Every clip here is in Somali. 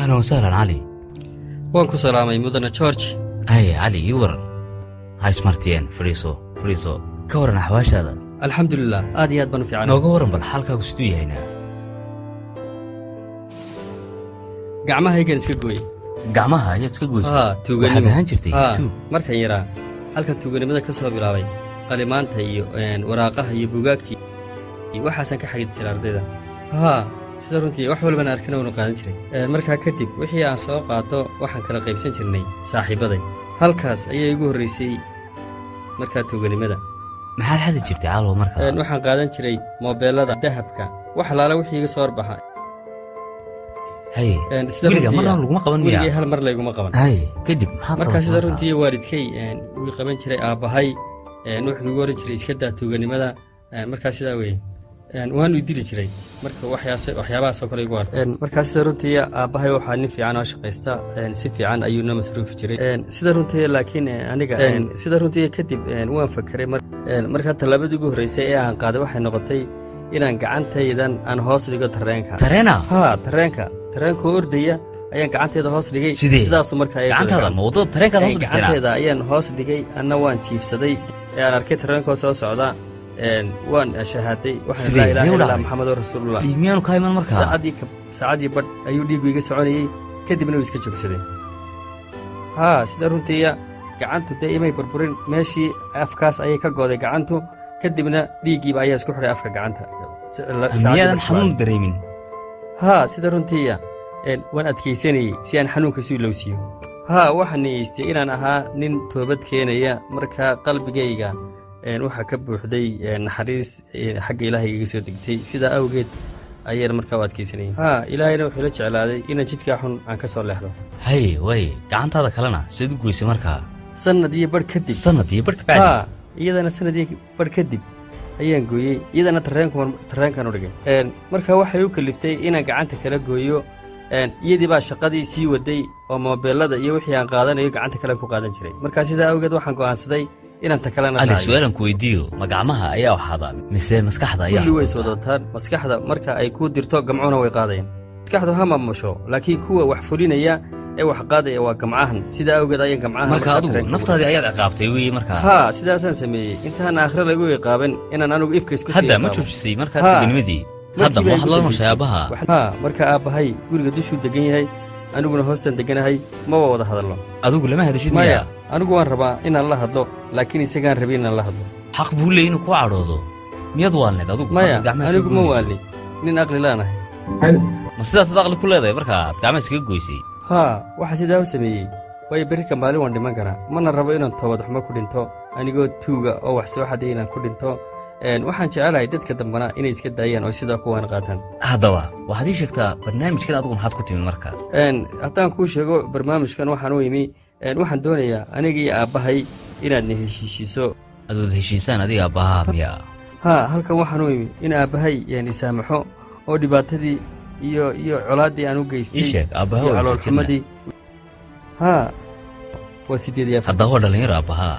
Ahlan wasahlan, Cali. Waan ku salaamay, mudane George. Haye Cali, ii waran. Ha ismartiyeen, fadhiiso, fadhiiso. Ka waran axwaashaada? Alxamdulilah, aad iyo aad baan u fiicanay. Nooga waran bal xaalkaagu siduu yahayna? Gacmahaygan iska gooyey. Gacmaha ayaad iska goysay? Haa, tuuganimo. Waxaad ahaan jirtay Haa, tuug? Markan yaraa halkan tuuganimada ka soo bilaabay, qalimaanta iyo waraaqaha iyo buugaagtii iyo waxaasaan ka xagidi jiray ardayda. Haa, sida runtii wax walbana arkana waanu qaadan jiray. Markaa kadib wixii aan soo qaato waxaan kala qaybsan jirnay saaxiibaday. Halkaas ayaa igu horraysay markaa tuuganimada. Maxaad xadi jirtay, Calow, markaa? Waxaan qaadan jiray moobeelada, dahabka, wax alaala wixii iga soo horbaxa. Haye. Sida Weligaa runtii marnaba laguma qaban miyaa? Weligay hal mar layguma qaban. Haye, kadib maxaad Markaa qabatay sida markaa? runtii waalidkay wuu qaban jiray. Aabbahay wuxuu igu oran jiray: "Iska daa tuuganimada." Markaa sidaa weye, waanu i dili jiray marka waxyaabahaasoo kale igu arko. Markaa sida runtii aabbahay waxaa nin fiican oo shaqaysta, si fiican ayuu noo masruufi jiray, sida runtii. Laakiin aniga sida runtii kadib waan fakeray. Markaa tallaabadii ugu horreysay ee aan qaaday waxay noqotay inaan gacantaydan aan hoos dhigo tareenka. Tareena? Haa, tareenka. Tareenkoo ordaya ayaan gacantayda hoos dhigay. Sidee? Sidaasu markaa ay Gacantaada ma waddada tareenkaad hoos dhigtayna? Gacantayda ayaan hoos dhigay, anna waan jiifsaday ee aan arkay tareenkoo soo socda. Waan shahaaday, waxaan Sidee? laa ilaaha Miyuu illallah dhacay? Maxamedun rasuulullah. Dhiig miyaanu kaa iman markaa? Saacadii badh ayuu dhiigu iga soconayey, kadibna wuu iska joogsaday. Haa, sida runtiiya gacantu dee imay burburin, meeshii afkaas ayay ka gooday gacantu, kadibna dhiiggiiba ayaa isku xidhay afka gacanta. Saacadii Miyaadan badh. xanuun dareemin? Haa, sida runtiiya waan adkaysanayey si aan xanuunka si ilowsiiyo. Haa, waxaan niyeystay inaan ahaa nin toobad keenaya. Markaa qalbigayga waxaa ka buuxday naxariis xagga Ilaahay igaga soo degtay. Sidaa awgeed ayaan markaa u adkaysanayay. Haa, Ilaahayna wuxuu la jeclaaday inaan jidkaa xun aan ka soo leexdo. Haye, waaye, gacantaada kalena siad u goysay markaa? Sanad iyo barh kadib. Sanad iyo barh kabacdi? Haa, iyadana sanad iyo barh kadib ayaan gooyey. Iyadana tareenkan u dhigay. Marka waxay u kaliftay inaan gacanta kala gooyo. Iyadii baa shaqadii sii waday oo moobeelada iyo wixii aan qaadanayo gacanta kale ku qaadan jiray. Marka sidaa awgeed waxaan go'aansaday inaan ta kalena Ali, raaciyo. Su-aalan ku weydiiyo: ma gacmaha ayaa waxaada mise maskaxda ayaa Kulli way xukunta? iswadataan. Maskaxda marka ay ku dirto, gamcuhuna way qaadayaan. Maskaxdu ha maamusho, laakiin kuwa wax fulinaya ee wax qaadaya waa gamcahan. Sidaa awgeed ayaan gamcahan Marka markaa adigu tareenka ugu naftaadii ayaad ciqaabtay wey markaa? Haa, sidaasaan sameeyey intaan aakhire lagu iqaaban inaan anigu ifka isku sii Hadda ma iqaabo. joojisay markaa Haa. tuganimadii? Hadda ma Markii baa waxaad igu la dambaysay. nooshay aabbaha? Haa, marka aabbahay guriga dushuu degan yahay, aniguna hoostaan deganahay, maba wada hadalno. Adigu lama hadashid Maya. miyaa? Anigu waan rabaa inaan la hadlo, laakiin isagaan rabin inaan la hadlo. Xaq buu leeyay inuu kuu cadhoodo. Miyaad waalneed adigu Maya. markaad gacmaha iska Anigu ma goynaysay? waalni, nin aqli laanahay. Ma sidaasaad aqli ku leedahay markaad gacmaha iskaga goysay? Haa, waxa sidaa u sameeyey waayo berrika maalin waan dhiman karaa, mana rabo inaan toobad xumo ku dhinto anigoo tuuga oo wax soo xaday inaan ku dhinto. Waxaan jecelahay dadka dambana inay iska daayaan oo sidaa kuwaana qaataan. Haddaba waxaad ii sheegtaa, barnaamijkan adigu maxaad ku timi marka? Haddaan kuu sheego barnaamijkan waxaan u imi, waxaan doonayaa aniga iyo aabbahay inaadna heshiishiiso. Aad wada heshiisaan adiga aabbahaa miyaa? Haa, halkan waxaan u imi in aabbahay isaamaxo oo dhibaatadii iyo colaaddii aan u geystay Ii sheeg, aabbaha iyo waa imisa jirna? caloolxumadii. Haa, waa 48. Haddaba waa dhallinyaro aabbahaa?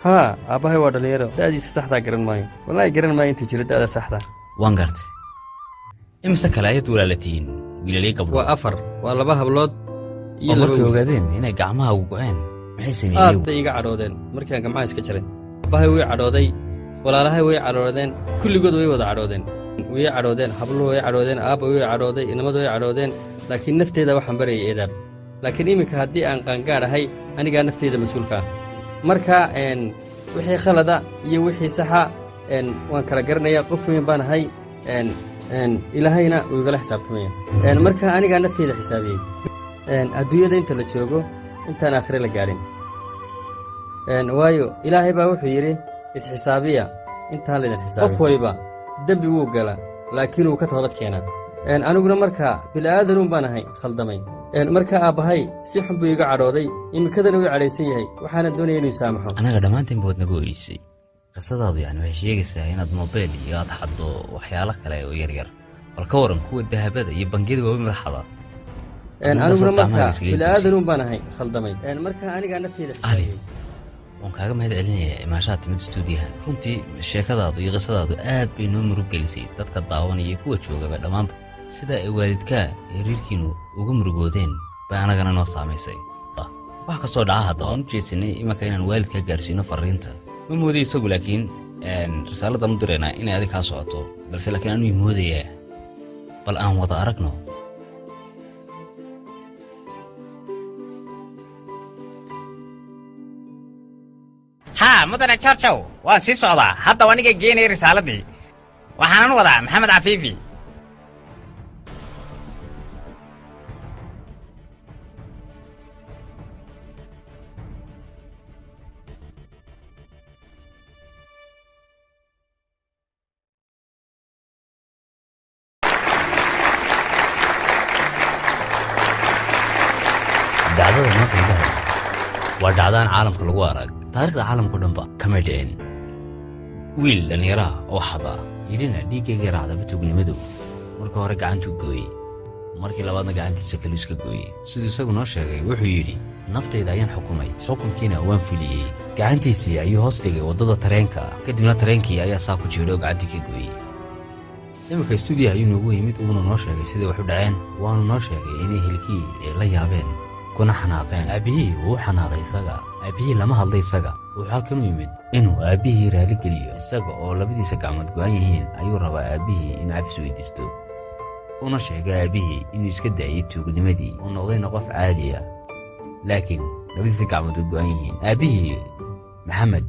Haa, aabbahay waa dhallinyaro. Da'diisa saxdaa garan maayo, wallaahi garan maayo intuu jiro da'da saxda. Waan gartay. Imise kale ayaad walaala tihiin, wiilaliyo gabdho? Waa afar, waa laba hablood iyo Oo laba markay wiil. ogaadeen inay gacmahaagu go'een, maxay Aad sameeyeen? bay iga cadhoodeen markaan gamcaha iska jaray. Aabbahay way cadhooday, walaalahay way cadhoodeen, kulligood way wada cadhoodeen. Way cadhoodeen, habluhu way cadhoodeen, aabba way cadhooday, inamadu way cadhoodeen. Laakiin nafteyda waxaan barayay eedaab. Laakiin iminka haddii aan qaangaadh ahay, anigaa nafteyda mas-uulka ah. Marka wixii khalada iyo wixii saxa waan kala garanayaa. Qof weyn baan ahay, Ilaahayna wuu igala xisaabtamaya. Marka anigaa nafteyda xisaabiyey adduunyada inta la joogo, intaan aakhire la gaadhin. Waayo Ilaahay baa wuxuu yidhi: "Isxisaabiya intaan laydin xisaabin." Qof waliba dembi wuu gala, laakiin wuu ka toobad keenaa. Aniguna markaa bila'aadanuun baan ahay khaldamay. Marka aabbahay si xun buu iga cadhooday, iminkadana wuu cadhaysan yahay, waxaana doonaya inuu saamaxo. Anaga dhammaanteen baad naga ogeysay qisadaadu. Yani waxay sheegaysaa inaad mobeel iyo aad xaddo waxyaalo kale oo yaryar. Bal ka waran kuwa dahabada iyo bangiyada waaweyn madaxada? Aniguna markaa bila'aadanuun baan ahay khaldamay. Marka anigaa nafteyda Ali, xisaabiyey. Waan kaaga mahad celinayaa imaashaha timid stuudiyahan. Runtii sheekadaadu iyo qisadaadu aad bay noo murug gelisay, dadka daawanaya iyo kuwa joogaba dhammaanba. Sida ay waalidkaa ee reerkiinnu uga murugoodeen bay anagana noo saamaysay. Wax kastoo dhaca hadda waan u jeedsanay imanka inaan waalidkaa gaarsiino farriinta. Ma mooday isagu, laakiin risaaladdan u diraynaa inay adig kaa socoto, balse laakiin anuu moodayaa. Bal aan wada aragno. Haa, mudane Georgow, waan sii socdaa hadda. Aniga geenaya risaaladii, waxaanan wadaa Maxamed Cafiifi. Dhacdada maanta laga hadlo waa dhacdaan caalamka lagu arag, taariikhda caalamka o dhanba kamay dhicin. Wiil dhallinyaraha oo xada yidhina dhiiggayga raacdaba tuugnimadu, marka hore gacantuu gooyey, markii labaadna gacantiisa kalu iska gooyey. Siduu isagu noo sheegay, wuxuu yidhi: "Naftayda ayaan xukumay, xukunkiina waan fuliyey." Gacantiisii ayuu hoos dhigay waddada tareenka, kadibna tareenkii ayaa saa ku jiidhay oo gacantii ka gooyey. Iminka stuudiyaha ayuu noogu yimid, uuna noo sheegay siday wax u dhaceen. Waanu noo sheegay inay helkii ay la yaabeen kuna xanaaqeen. Aabbihii wuu u xanaaqay isaga, aabbihii lama hadlay isaga. Wuxuu halkan u yimid inuu aabbihii raaligeliyo. Isaga oo labadiisa gacmood go'an yihiin ayuu rabaa aabbihii inuu cafis weydiisto, una sheegay aabbihii inuu iska daayey tuugnimadii, uu noqdayna qof caadi ah, laakiin labadiisa gacmood way go'an yihiin. Aabbihii Maxamed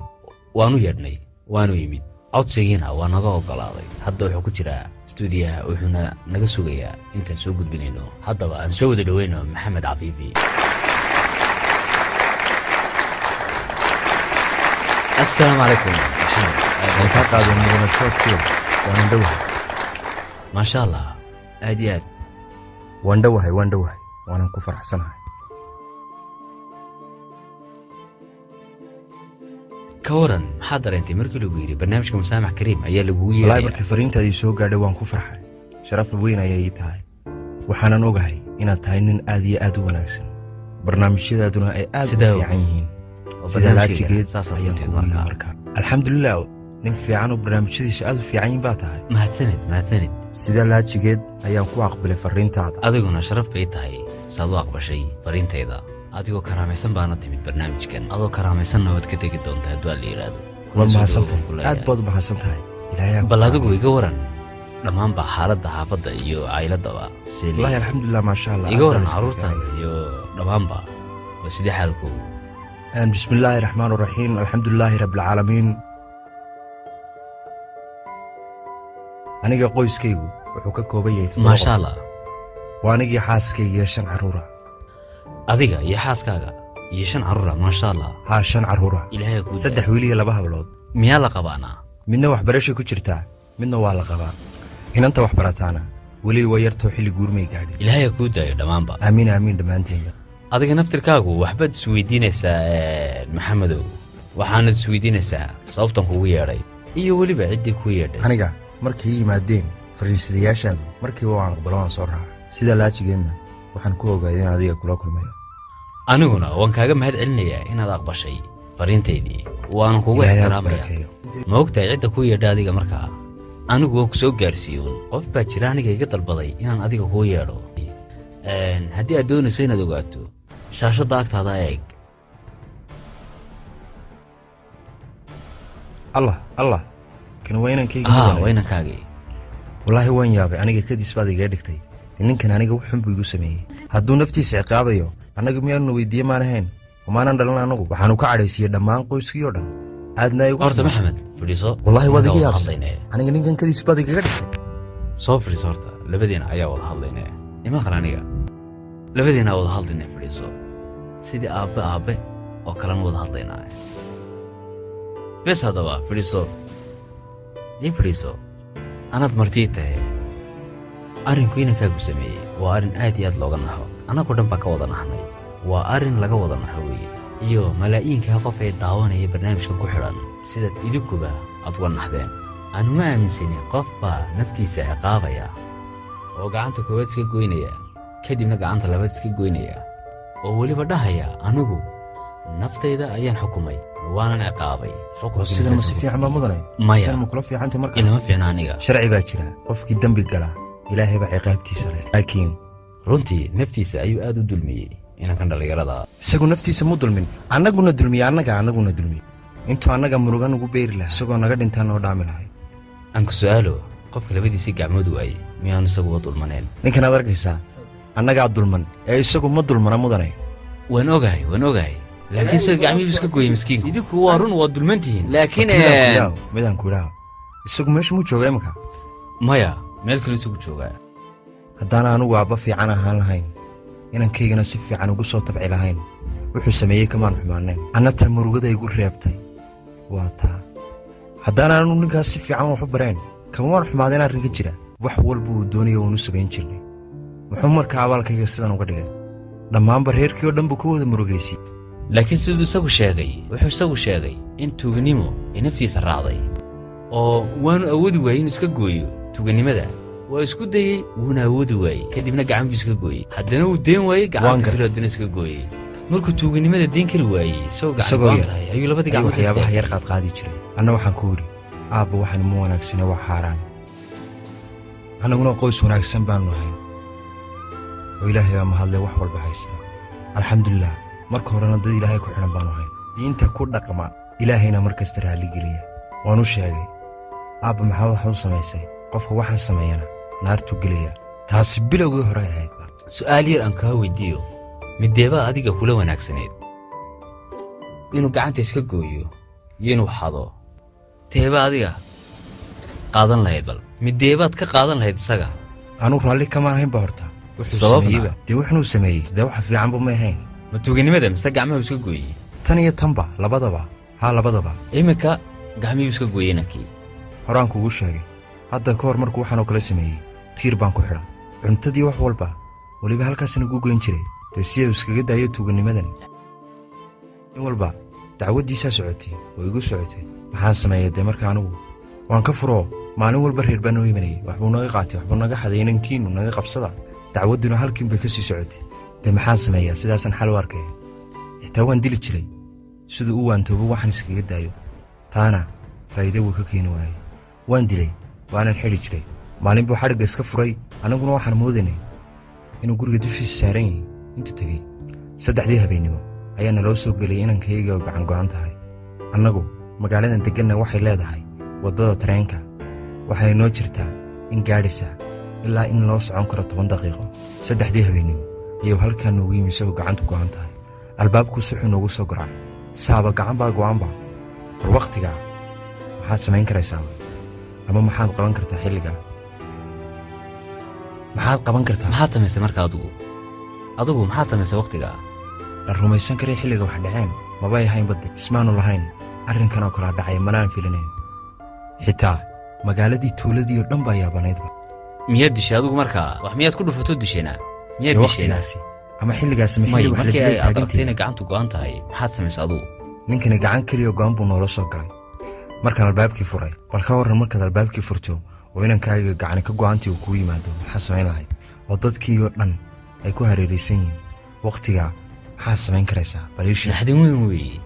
waanu yeedhnay, waanu yimid, codsigiina waa naga oggolaaday. Hadda wuxuu ku jiraa stuudiyaha, wuxuuna naga sugayaa intaan soo gudbinayno. Haddaba aan soo wada dhoweyno Maxamed Cafiifi. Assalaamu calaykum, Maxamed. Waan kaa qaaday, mudane George, waanan dhowahay. Maasha Allah, aad iyo aad. Waan dhowahay, waan dhowahay, waanan ku faraxsanahay. Ka waran, maxaad dareentay markii lagu yidhi barnaamijka Masaamax Kariim ayaa lagugu Wallaahi, yeedhaya? markii fariintaadii soo gaadhay waan ku farxay, sharaf weyn ayay ii tahay. Waxaanan ogahay inaad tahay nin aad iyo aad u wanaagsan, barnaamijyadaaduna ay aad u Sidaa fiican yihiin. oo Sida barnaamijkayga laajigeed saasaad ku ayaan timid kugu yimi. Markaa Markaa alxamdulilah, nin fiican oo barnaamijyadiisu aad u fiican yihiin baa tahay. Mahadsanid, mahadsanid. Sida laajigeed ayaan ku aqbalay fariintaada. Adiguna sharaf bay tahay saad u aqbashay fariintayda. Adigoo karaamaysan baana timid barnaamijkan, adoo karaamaysanna waad ka tegi doontaa hadduu la yidhaahdo. Kuna Waad soo mahadsan dhawow tahay. ku leeyahay. Aad baad u mahadsan tahay. Ilaahay ha ku Bal adigu caawiyo. iga waran dhammaanba xaaladda xaafadda iyo cayladaba see Wallaahi, alxamdulilah, maasha Allah, iga aad waran baan isku carruurtaada fiicnay. iyo dhammaanba waa sidee xaalkoogu? بسم الله الرحمن الرحيم، الحمد لله رب العالمين. Aniga qoyskaygu wuxuu ka kooban yahay 7 Maasha qof. Allah. Waa anigii xaaskayga iyo shan carruura. Adiga iyo xaaskaaga iyo shan carruura, maasha Allah. Haa, shan carruura. Ilaahay kuu 3 daayo. wiil iyo 2 hablood. Miyaa la qabaanaa? Midna waxbarashay ku jirtaa, midna waa la qabaa. Inanta waxbarataana weli waa yartoo xilli guurmay gaadhin. Ilaahay kuu daayo dhammaanba. Aamiin, aamiin, dhammaanteenba. Adiga naftirkaagu waxbaad isweydiinaysaa, Maxamedow. Waxaanad isweydiinaysaa sababtan kugu yeedhay iyo weliba ciddii kuu yeedhay. Aniga markay yimaadeen fariisadayaashaadu, markiiba waan aqbalo, waan soo raaca. Sida laajigeedna waxaan ku ogaaday in adiga kula kulmayo. Aniguna waan kaaga mahad celinayaa inaad aqbashay fariintaydii, waana kugu Ilaahay ha ku ixtiraamaya. barakeeyo. Ma ogtahay cidda kuu yeedha adiga? Markaa anigu waan ku soo gaarsiiyoon. Qof baa jira aniga iga dalbaday inaan adiga kuu yeedho. Haddii aad doonayso inaad ogaato, shaashadda agtaada eeg. Allah, Allah, kan waa inankayga Haa. mudane. Waa inankaagii. Wallaahi waan yaabay, aniga kadis baad igaga dhigtay. Ninkan aniga wuxun buu igu sameeyey. Hadduu naftiisa ciqaabayo, annaga miyaanuna weydiiye? Maan ahayn oo maanan dhalan anagu? Waxaanu ka cadhaysiiyey dhammaan qoyskii oo dhan, aadna igu Horta Maxamed, fadhiiso. Wallaahi waad Innagaa iga wada yaabsay. hadlaynee. Aniga ninkan kadis baad igaga dhigtay. Soo fadhiiso horta, labadeena ayaa wada hadlaynee. Imaqan, aniga labadeena wada hadlaynee, fadhiiso. Sidii aabbe aabbe oo kalena wada hadlaynaa bes. Haddaba fadhiiso, ii fadhiiso, anaad martii tahay. Arrinku inankaagu sameeyey waa arrin aad iyo aad looga naxo. Annagoo dhan baa ka wada naxnay, waa arrin laga wada naxo weeye, iyo malaa'iinka qof ee daawanaya barnaamijkan ku xidhan sidaad idinkuba aad uga naxdeen. Anuma aaminsani qof baa naftiisa ciqaabaya oo gacanta koowaad iska goynaya, kadibna gacanta labaad iska goynaya, oo weliba dhahaya: "Anigu naftayda ayaan xukumay, waanan ciqaabay." Oo sidan ma si fiican baa, mudane? Maya. Sidan ma kula fiicantay marka? Ilama fiicna aniga. Sharci baa jira, qofkii dembi gala Ilaahay baa ciqaabtiisa leh, laakiin Runtii naftiisa ayuu aad u dulmiyey inankan dhallinyarada. Isagu naftiisa mu dulmin, annaguna dulmiye, annaga annaguna dulmiye. Intuu annaga murugan ugu beeri lahaa, isagoo naga dhintaan noo dhaami lahay. Aan ku su'aalo, qofka labadiisii gacmood waayey miyaanu isaguba dulmaneen? Ninkan aad arkaysaa annagaa dulman ee isagu ma dulmana, mudane. Waan ogahay, waan ogahay, laakiin isaga gacmihiibu iska gooyey miskiinku. Idinku waa run, waa dulman tihiin, laakiin Horta midaan ku idhaaho, midaan ku idhaaho, isagu meesha muu jooga imika? Maya, meel kale isugu joogaa. Haddaan anugu aabba fiican ahaan lahayn, inankaygana si fiican ugu soo tabci lahayn, wuxuu sameeyey kamaan xumaanayn. Anna taa murugada igu reebtay waa taa. Haddaan aanu ninkaas si fiican wax u bareen, kama waan xumaadeen arrinka jira. Wax walba uu doonayo waanu samayn jirnay. Muxuu markaa abaalkayga sidan uga dhigay? Dhammaanba reerkii oo dhan buu ka wada murugaysay. Laakiin siduu isagu sheegay, wuxuu isagu sheegay in tuuganimo ay naftiisa raacday oo waanu awoodi waayey inuu iska gooyo tuuganimada. Waa isku dayey, wuuna awoodi waayey. Kadibna gacan buu iska gooyey. Haddana wuu deen waayey. Waan Gacanta gartay. kale haddana iska gooyey. Markuu tuuganimada deen kari waayey, isagoo gacan Isagoo go'an yar tahay ayuu labadii ayuu gacmood waxyaabaha yar qaadqaadi jiray. Anna waxaan ku idhi, "Aabba, waxaan ma wanaagsane, waa xaaraan." Annaguna qoys wanaagsan baannu ahayn oo Ilaahay baa mahadle, wax walba haysta, alxamdulilah. Marka horena dad Ilaahay ku xidhan baannu ahayn, diinta ku dhaqma, Ilaahayna mar kasta raalligeliya. Waan u sheegay, "Aabba, maxaa waxa u samaysay? Qofka waxaan sameeyana naartuu gelaya." Taasi bilowgii hore ahaydba. Su'aal yar aan kaa weydiiyo: mideebaa adiga kula wanaagsanayd, inuu gacanta iska gooyo iyo inuu xado? Teebaa adiga qaadan lahayd? Bal mideebaad ka qaadan lahayd isaga? Anuu raalli kamaan ahayn ba horta wuxuu Sababna? sameeyeyba. Dee wuxnuu sameeyey dee waxa fiicanba may ahayn. Ma tuuganimada mise gacmahu iska gooyey? Tan iyo tanba, labadaba, haa, labadaba. Iminka gacmihuu iska gooyey inankii. Horaan kugu sheegay, hadda ka hor markuu waxaanoo kale sameeyey, tiir baan ku xidha, cuntadii wax walba weliba halkaasna ugu goyn jiray, dee si uu iskaga daayo tuuganimadan. In walba dacwaddiisaa socotay oo igu socotay. Maxaan sameeyey dee marka anigu? Waan ka furoo. Maalin walba reer baa noo imanayay, waxbuu naga qaatay, waxbuu naga xaday, inankiinu naga qabsada. Dacwadduna halkiin bay ka sii socotay. Dee maxaan sameeyaa? Sidaasaan xal u arkaya. Xitaa waan dili jiray siduu u waantoobo, waxaan iskaga daayo. Taana faa'iido wuu ka keeni waayey. Waan dilay, waanan xidhi jiray. Maalin buu xadhigga iska furay. Annaguna waxaan moodaynay inuu guriga dushiisa saaran yahay. Intuu tegey 3dii habeennimo ayaa naloo soo gelay inankayga oo gacan go'an tahay. Annagu magaaladan degganna waxay leedahay waddada tareenka. Waxay noo jirtaa in gaadhisa ilaa in loo socon karo 10 daqiiqo. 3dii habeennimo ayuu halkaa noogu yimi isagoo gacantu go'an tahay. Albaabku suxuu noogu soo garaacay. Saaba gacan baa go'anba. War wakhtigaa maxaad samayn karaysaaba, ama maxaad qaban kartaa? Xilligaa maxaad qaban kartaa? Maxaad samaysay marka adigu? Adigu maxaad samaysay wakhtigaa? La rumaysan karay xilliga wax dhaceen mabay ahayn badde. Ismaanu lahayn arrinkan oo kalaa dhacay, manaan filinayn. Xitaa magaaladii, tuuladii oo dhan baa yaabanaydba. Miyaad dishay adigu markaa? Wax miyaad ku dhufato disheenaa? Miyaad Dee disheenaa? wakhtigaasi ama xilligaasi ma May xilli wax la markii dilay ay aad aragtay taagantii. inay gacantu go'an tahay, maxaad samaysay adigu? Ninkani gacan keliya go'an buu noola soo galay. Markaan albaabkii furay, bal ka warran markaad albaabkii furto oo inankaaga gacani ka go'antii uu kuu yimaado, maxaa samayn lahayd? Oo dadkii oo dhan ay ku hareeraysan yihiin, wakhtigaa maxaad samayn karaysaa? Bal ii sheeg. Naxdin weyn weeye,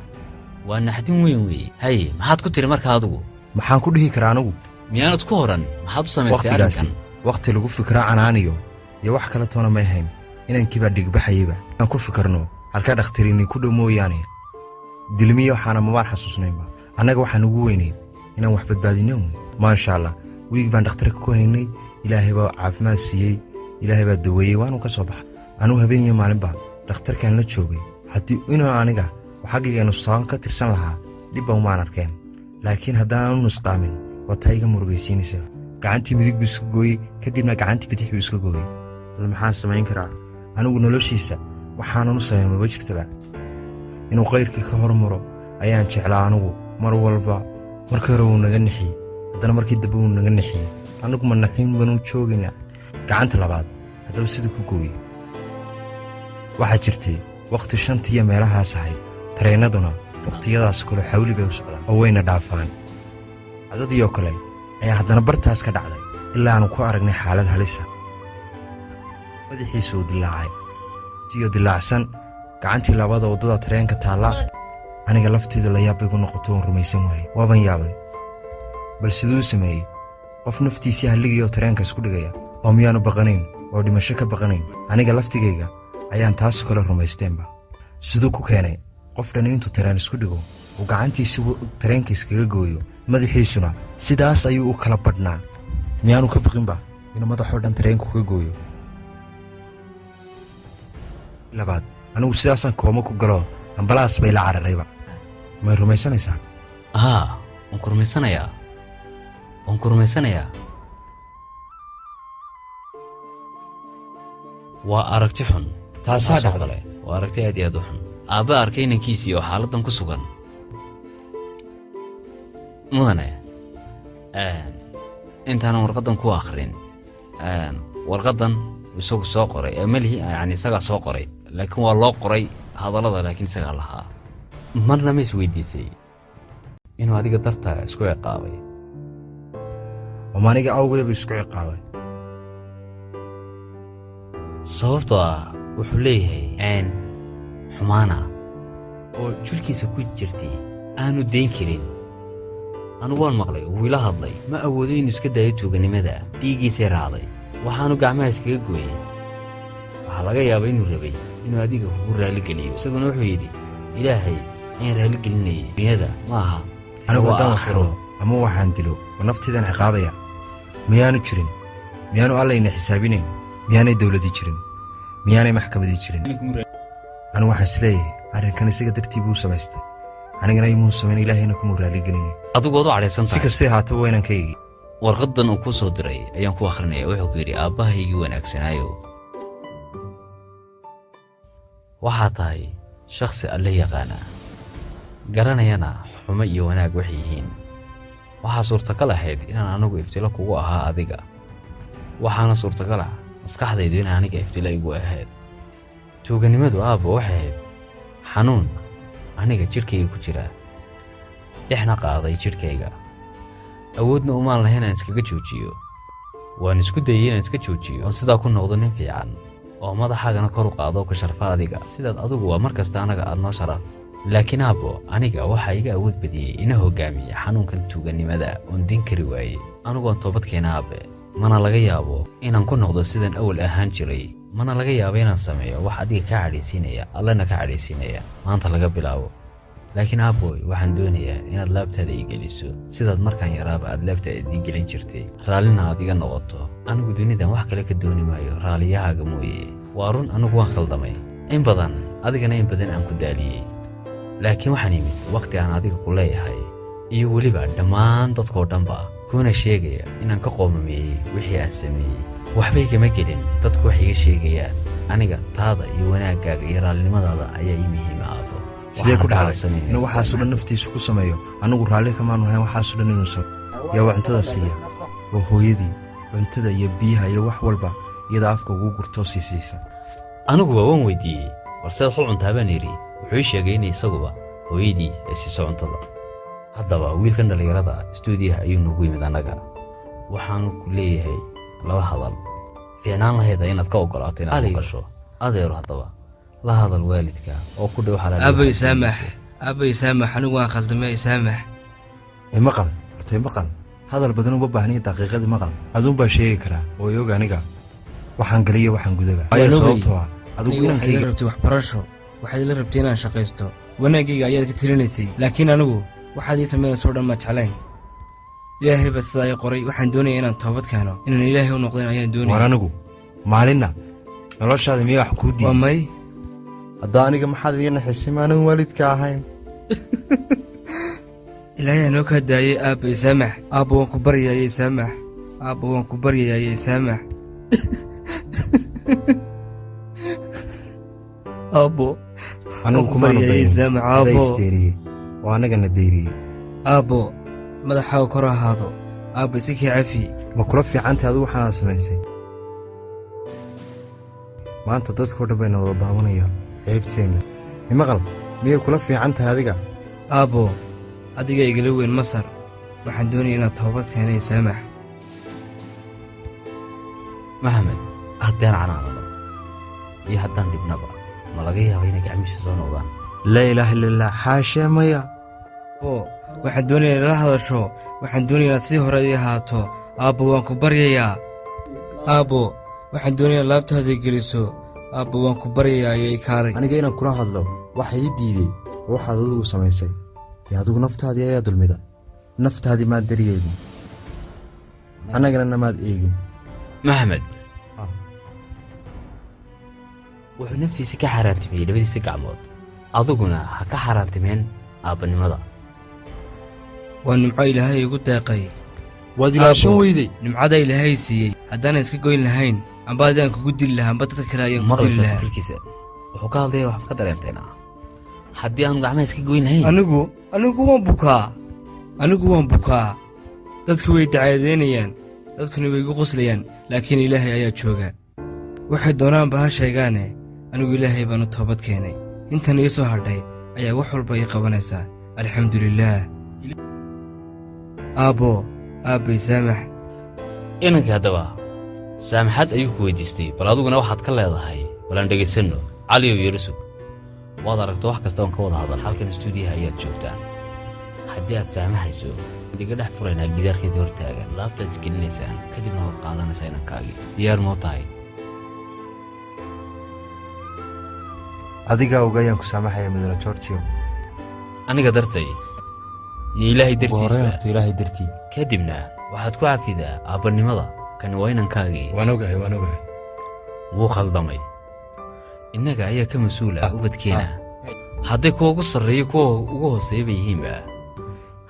waa naxdin weyn weeye. Haye, maxaad ku tiri markaa adigu? Maxaan ku dhihi karaa anigu? Miyaanad ku horan, maxaad u samaysay Wakhtigaasi arrinkan? wakhti lagu fikraa canaaniyo iyo wax kale toona may hayn. Inankii baa dhigbaxayeyba. Aan ku fikirno halkaa dhakhtarini ku dhow mooyaane, dilmiyo waxaana mabaan xasuusnaynba. Annaga waxaan ugu weynayd inaan wax badbaadinno uun. Maasha Allah, wiig baan dhakhtarka ku haynay. Ilaahay baa caafimaad siiyey, Ilaahay baa daweeyey, waanu ka soo baxay. Anugu habeen iyo maalinba dhakhtarkaan la joogay. Haddii inuu aniga xaggayga nusqaan ka tirsan lahaa, dhibba umaan arkeen, laakiin haddaan u nusqaamin, waa taa iga murugaysiinaysa. Gacantii midig buu iska gooyey, kadibna gacantii bidix buu iska gooyey. Bal maxaan samayn karaa anigu? Noloshiisa waxaanan u samayn maba jirtaba. Inuu kayrkii ka hormaro ayaan jeclaa anigu mar walba. Markii hore wuu naga nixiyey, haddana markii dambe wuu naga nixiyey. Annagu ma naxin banu joogaynaa? Gacanta labaad haddaba siduu ku gooyey, waxaa jirtay wakhti 5tiiyo meelahaas ahayd. Tareennaduna wakhtiyadaas kale xawli bay u socdaan oo wayna dhaafaan. Cadadii oo kale ayaa haddana bartaas ka dhacday ilaa aanu ku aragnay xaalad halisa. Madaxiisa uu dilaacay, siyo dilaacsan, gacantii labada waddada tareenka taalla. Aniga lafteeda la yaab bay ku noqoto, oon rumaysan waayey. Waaban yaabay, bal siduu sameeyey qof naftiisii halligayoo tareenka isku dhigaya? Oo miyaanu baqanayn oo dhimasho ka baqanayn? Aniga laftigayga ayaan taas kale rumaysteenba. Siduu ku keenay qof dhan intuu tareen isku dhigo, uu gacantiisi tareenka iskaga gooyo, madaxiisuna sidaas ayuu u kala badhnaa? Miyaanu ka baqinba inuu madaxoo dhan tareenku ka gooyo? Labaad, anigu sidaasaan kooma ku galo, ambalaas bay la cararayba. May rumaysanaysaa? Haa, waan ku rumaysanayaa, waan ku rumaysanayaa. Waa aragti xun. Taasaa Taasoo dhacday. kale waa aragti aad iyo aad u xun, aabba arkay inankiisii oo xaaladdan ku sugan. Mudane, intaanan warqaddan ku akhrin, warqaddan isagu soo qoray ee malihi, yani isagaa soo qoray, laakiin waa loo qoray hadallada, laakiin isagaa lahaa. Marna ma isweydiisay inuu adiga dartaa isku ciqaabay? Oo aniga awgeeba isku ciqaabay? Sababtoo ah wuxuu leeyahay een xumaana oo jidhkiisa ku jirtay aanu dayn karin. Anugu waan maqlay, wuu ila hadlay. Ma awoodo inuu iska daayo tuuganimada, dhiiggiisay raacday, waxaanu gacmaha iskaga gooyey. Waxaa laga yaabaa inuu rabay inuu adiga kugu raalligeliyo. Isaguna wuxuu yidhi, "Ilaahay ayaan raalligelinayay, dunyada ma aha." Anigu Waa haddaan wax aakhiro. xado ama waxaan dilo, ma nafteedaan ciqaabaya? Miyaanu jirin? Miyaanu allayna xisaabinayn? Miyaanay dowladii jirin? Miyaanay maxkamadii jirin? Anigu waxaan isleeyahay arrinkan isaga dartii buu samaystay, anigana imuu samayn, Ilaahayna kumuu raalligelinay. Adigu waad u cadhaysan Si tahay. kastay haataba waa inaan ka eegi. Warqaddan uu kuu soo diray ayaan ku akhrinaya. Wuxuu ku yidhi, "Aabbahaygii wanaagsanaayo, waxaa tahay shakhsi Alle yaqaana, garanayana xumo iyo wanaag waxay yihiin. Waxaa suurtagal ahayd inaan anigu iftilo kugu ahaa adiga, waxaana suurtagal ah maskaxdaydu in aniga iftilo igu ahayd. Tuuganimadu, aabba, waxay ahayd xanuun aniga jidhkayga ku jira, dhexna qaaday jidhkayga. Awoodna umaan lahayn inaan iskaga joojiyo. Waan isku dayey inaan iska joojiyo oon sidaa ku noqdo nin fiican oo madaxaagana kor u qaado oo ku sharfa adiga, sidaad adigu waa mar kasta anaga aad noo sharaf. Laakiin aabbo, aniga waxaa iga awood badiyey, ina hogaamiyey xanuunkan tuugannimada oon din kari waayey. Anigu waan toobad keena, aabe, mana laga yaabo inaan ku noqdo sidan awal ahaan jiray, mana laga yaabo inaan sameeyo wax adiga kaa cadhaysiinaya, Allena ka cadhaysiinaya maanta laga bilaabo. Laakiin aabboy, waxaan doonayaa inaad laabtaada ii geliso sidaad markaan yaraaba aad laabtaada ii gelin jirtay, raallina aad iga noqoto. Anigu dunidan wax kale ka dooni maayo raalliyahaaga mooye. Waa run, anigu waan khaldamay in badan, adigana in badan aan ku daaliyey, laakiin waxaan imid wakhti aan adiga ku leeyahay iyo weliba dhammaan dadkoo dhanba, kuuna sheegaya inaan ka qoomameeyey wixii aan sameeyey. Waxba igama gelin dadku waxay iga sheegayaan. Aniga taada iyo wanaaggaaga iyo raallinimadaada ayaa ii muhiima, aabbo." Sidee ku Waxaana kaa dhacday codsanaya inuu waxaasoo dhan naftiisu ku sameeyo? Anigu raalli kamaanu ahayn waxaasoo dhan inuu sameeyo. Yaa waa cuntada siiya? Waa hooyadii. Cuntada iyo biyaha iyo wax walba iyada afka ugu gurtoo sii siisa. Aniguba waan weydiiyey, "Balseed wax u cuntaa?" baan idhi. Wuxuu ii sheegay in isaguba hooyadii ay siiso cuntada. Haddaba wiilkan dhallinyarada istuudiyaha ayuu noogu yimid annaga. Waxaanu ku leeyahay laba hadal. Fiicnaan lahayda inaad ka oggolaato inaad Aliyo. maqasho, adeero. Haddaba la hadal waalidka oo ku dhow xalaal. Aabay saamax, aabay saamax, anigu waan khaldamay, saamax. Maqal hortay, maqal. Hadal badan uma baahniya, daqiiqadii maqal. Aduun baa sheegi karaa oo iog aniga waxaan galiyo, waxaan gudaba. Waayo, Waan ogay. sababtoo ah adigu Aniga waxaad ila inankayga rabtay waxbarasho, waxaad ila rabtay inaan shaqaysto, wanaaggayga ayaad ka talinaysay, laakiin anigu waxaad ii samaynayso o dhan maa jeclayn. Ilaahay baa sidaa ii qoray. Waxaan doonaya inaan toobad keeno, inaan Ilaahay u noqdeen ayaan War, doonaya. anigu maalinna noloshaada miyaa wax kuu Waa diiday? may. Haddaa aniga maxaad iga naxisay maanan waalidka ahayn? Ilaahay anoo kaa daayey. Aabba, isaamax. Aabba, waan ku baryaayey, saamax. Aabba, waan ku baryaayey, saamax. Aabbo, Anigu waan ku kumaanu baryaayey, dayin. saamax. Adaa Aabbo. isteeriyey oo annagana dayriyey. Aabbo, madaxaaga kor ahaado. Aabbo, iska kii cafi. Ma kula fiicantay adigu waxaanaad samaysay? Maanta dadkao dhan bayna wada daawanaya ceebteenna. Imaqal, miyay kula fiican tahay adiga? Aabbo, adiga igala weyn Masar. Waxaan doonaya inaad toobad keenay, saamax. Maxamed, haddaan canaanano iyo haddaan dhibnaba, ma laga yaaba inay gacmihiisa soo noqdaan? Laa ilaaha illa Allah, xaashee, maya. Aabbo, waxaan doonaya inala hadasho. Waxaan doonaya inaad sidii hore ii ahaato. Aabbo, waan ku baryayaa. Aabbo, waxaan doonayaa laabtaada geliso. Aabbo, waan ku baryayaa, ayay kaalay. Aniga inaan kula hadlo waxa ii diiday waxaad adigu samaysay. Dee adigu naftaadii ayaa dulmida. Naftaadii maad daryeelin, annagana namaad eegin. Maxamed Ah. wuxuu naftiisa ka xaaraantimeeyey labadiisa gacmood, adiguna ha ka xaaraantimeen aabbanimada. Waa nimco Ilaahay igu deeqay. Waad ilaashan Aabbo, weyday. Nimcada Ilaahay siiyey haddaanan iska goyn lahayn, amba adaan kugu dili lahaa, amba dadka kale ayaan ku dili Maqlaysaa? lahaa. Fikirkiisa wuxuu ka hadlaya waxaan ka dareenteynaa haddii aanu gacmaha iska goyn lahayn. Anigu waan bukaa, anigu waan bukaa. Dadku way dacaadeynayaan, dadkuna way igu qoslayaan, laakiin Ilaahay ayaa jooga. Waxay doonaanba ha sheegaane, anigu Ilaahay baan u toobad keenay. Intan ii soo hadhay ayaa wax walba ii qabanaysaa. Alxamdulilaah. Aabbo, aabbay, saamax. Inankii haddaba saamaxad ayuu ku weydiistay. Bal adiguna waxaad ka leedahay, bal aan dhegaysanno. Caliyow yeerisug, waad aragto wax kasta oon ka wada hadal. Halkan istuudiyaha ayaad joogtaan. Haddii aad saamaxayso, idiga dhex furaynaa gidaarkeedii hor taagan, laabtaad isgelinaysaan, kadibna waad qaadanaysaa inankaagii. Diyaar moo tahay? Adigaa oga ayaan ku saamaxaya, mudane Georgio. Aniga dartay iyo Ilaahay Ugu horreyn dartiisba. Horta Ilaahay dartii. Kadibna waxaad ku cafidaa aabbannimada. Kani waa inankaagii. Waan ogahay, waan ogahay. Wuu khaldamay. Innaga ayaa ka mas-uula ubadkeena, hadday kuwa ugu sarreeyo, kuwa ugu hooseeya bay yihiinba.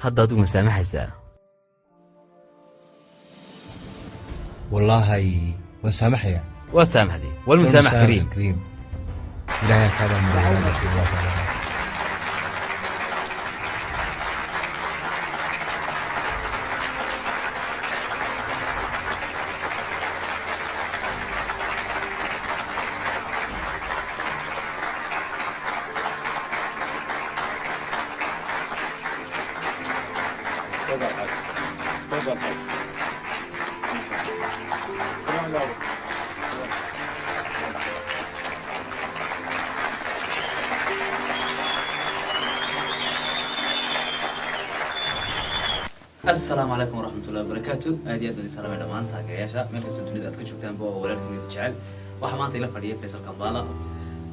Hadda adigu ma saamaxaysaa? Wallaahi waan saamaxayaa. Waa saamaxday. Walmusaamax kariim. Kariim. Ilaahay ha kaa abaalmariyo wanaaggaasi. Waa saamaxaya. تفضل حاج. السلام عليكم. Asalaamu calaykum waraxmatullahi wabarakaatu. Aad iyo aad baan idin salaamay dhammaan taageerayaasha meel kastoo dunida aad ka joogtaanba. Waa walaalkiin idin jecel. Waxaa maanta ila fadhiya Faysal Kambala.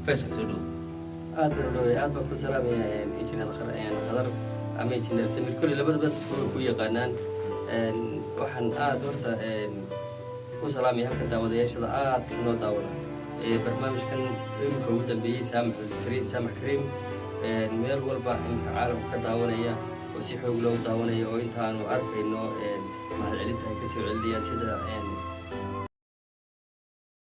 Faysal, soo dhow. Aad baan u dhoway, aad baan ku salaamaya, injineer Khadar ama injineer Samir. Kolley labadaba dadku way ku yaqaanaan. Waxaan aad horta u salaamaya halka daawadayaashada aadka noo daawada ee barnaamijkan iminka ugu dambeeyey, Saamax Kariim, Saamax Kariim, meel walba iminka caalamka ka daawanaya oo si xoog loogu daawanaya, oo intaanu arkayno mahadcelinta ay kasoo celinayaan sida